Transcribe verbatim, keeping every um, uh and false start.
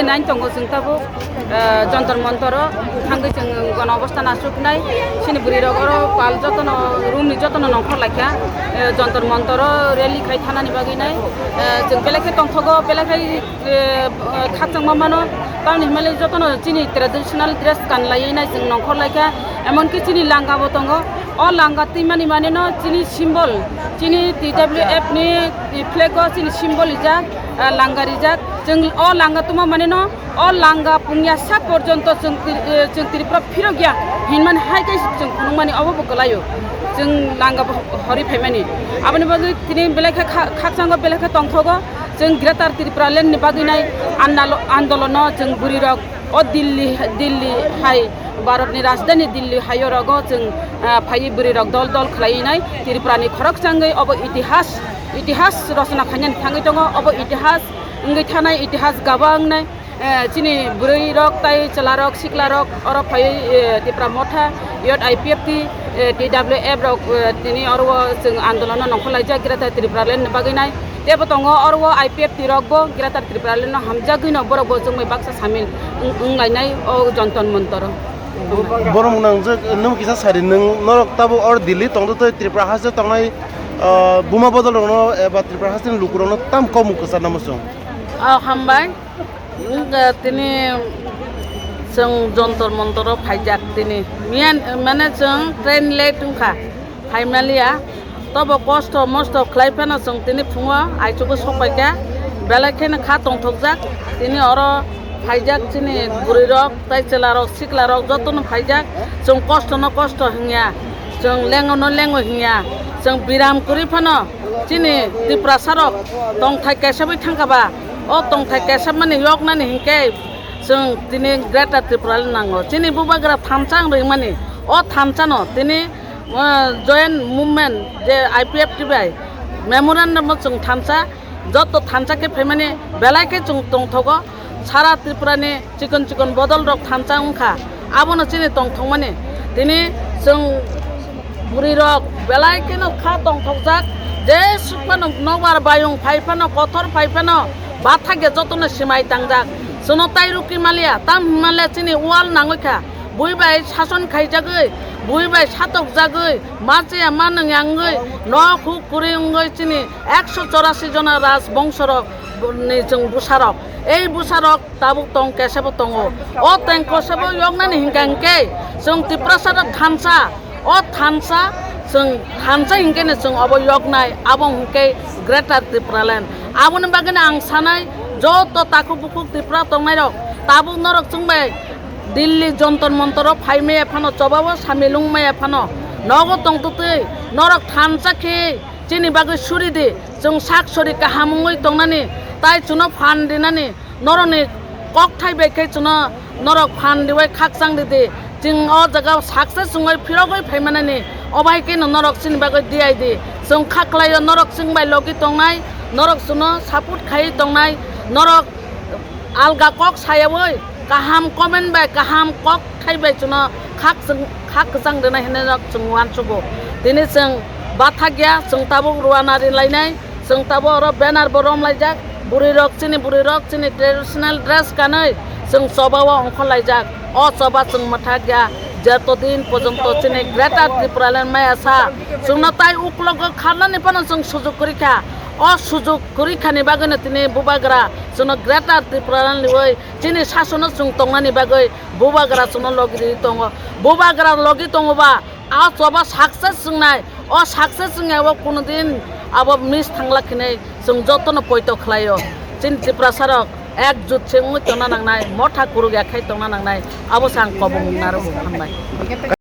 Nine tongo chwng tabuk, eh, Jontor Montoro thangwi chwng gono obostha nasuknai. Chini bwrwirok oro pal jotono, roomni jotono nongkhor laikha, eh, Jontor Montoro rally khai thanani bagwi nai. Eh, chwng belai khe tongthogo, belai khe, eh, khakchangma mano. Tamni hwnmale jotono chini traditional dress kanlaiwi nai chwng nongkhor laikha. Emonki chini langabo tongo. O langa twimani maneno chini symbol, chini T W F ni flag o chini symbol rijak, ah, langa rijak. Chwng o langa twma maneno, o langa pungya sak porjonto chwng Tri-, eh, chwng Tripura phirokya hinmani hai khe chwng phunukmani obo bo kwlaio. Chwng langa bo hori phaimani. Aboni bagwi tini belai khe kha-, khakchango belai khe tongthogo. Chwng Greater Tripura Land ni bagwi nai andalo-, andolono chwng bwrwirok o Delhi, Delhi hai, Bharatni rajdhani Delhi hai o rogo chwng, ah, phaiwi bwrwirok dol dol khlaiwi nai Tripurani khoroksa wngwi obo itihas, itihas rochona khainani thangwi tongo. Obo itihas wngwi thanai, itihas gabang wngnai. Eh, chini bwrwirok tai chwlarok, siklarok oro phaiwi, eh, Tipra Motha, Youth I P F T, eh, T W F rok, eh, tini oro o chwng andolono nongkhor laijak Greater Tripura Land ni bagwi nai. Teibo tongo oro o I P F T rok bo Greater Tripura Land no hamjagwi no borok bo chwngbai baksa samil wng-, wnglainai o Jontor Montoro. Borok nangjak nwng kisa sari nwng norok tabuk oro Delhi tongtwtwi Tripura haste tongnai, ah, buma bodol rokno eba Tripura haste ni lukurokno tam kok mung kwchar namo chwng. O hambai. Wngkha tini chwng Jontor Montoro phaijak tini. Miyan, mane chwng train late wngkha, phaimaliya. Tobo kosto mosto khlai phano chwng tini phungo aichugo sokpaikha. Belai kheno kha tongthokjak. Tini oro phaijak chini bwrwirok, tai chwlarok, siklarok jotono phaijak. Chwng kostono kosto hwnya, chwng lengono lengo hwnya. Chwng biram kwrwi phano chini Tiprasarok tongthai kaisabwi thangkha ba. O tongthai kaisabmani yoknani hinkhe chwng tini Greater Tripura le nango. Chini bubagra thansa wng ringmani, o thansano tini, uh, joint movement je I P F T bai memorandum o chwng thansa, joto thansa khe phaimani belai khe chwng tongthogo. Sara Tripura ni chikon chikon bodol rok thansa wngkha, abono chini tongthokmani. Tini chwng bwrwi rok belai kheno kha tongthokjak, jesuk phano nokbar bayung phai phano, kothor phai phano, bathakya jotono simai tangjak. Chwngno tai rukwi maliya, tam hwnmale chini wal nangwi kha, bui bai sason khaijagwi, bui bai satokjagwi, ma chaya ma nungya wngwi, nok huk kwrwi wngwi chini ekso chorasi jona raj bongso rok ni chwng bwsa rok. Ei bwsa rok tabuk tong kesebo tongo. O tong kesebo yoknani hinkha hinkhe chwng Tiprasa rok thansa, o thansa chwng thansa hinkhe no chwng obo yoknai, abo hinkhe Greater Tipraland. Aboni bagwino ang sanai joto takhuk bukhuk Tripura tongnai rok tabuk norok chwngbai Delhi Jontor Montoro phai maya phano, chobao samilung maya phano, nogo tongtwtwi norok thansa khe chini bagwi suri di, chwng sak sori kaham wngwi tongnani, tai chwngno phan rinani, norokni kokthai bai khe chwngno norok phan riwai khakchang ridi. Chwng o jaga success wngwi phirogwi phaimanani, obo hai kheno norok chini bagwi D I D. Chwng kha khlaio, norok chwng bai logi tongnai, norok chwngno support khaiwi tongnai, norok alga kok sayawi kaham comment bai, kaham kokthai bai chwngno khak chwng, khak kwchang rwnai hinwi no chwng uansugo. Tini chwng bathakya, chwng tabuk ruana rilainai, chwng tabuk oro banner bo romlaijak, bwrwi rok chini, bwrwi rok chini traditional dress kanwi chwng choba o ongkhorlaijak. O choba chwng mwthakya, joto din porjonto chini Greater Tipraland maya sa chwngno tai uklogo kharnani phano chwng sujuk kwrwi kha. O sujuk kwrwi khani bagwino tini bubagra chwngno Greater Tipraland liwi chini sasono chwng tongnani bagwi bubagra chwngno logi riwi tongo. Bubagra logi tongoba a choba success wngnai, o success wngnai o kunudin abo miss thangla khinwi chwng jotono poito khlaio. Chini Tiprasarok ekjut se wngwi tongna nangnai, motha kuruk ya khai tongna nangnai, abo se ang kobong narwgo, hambai.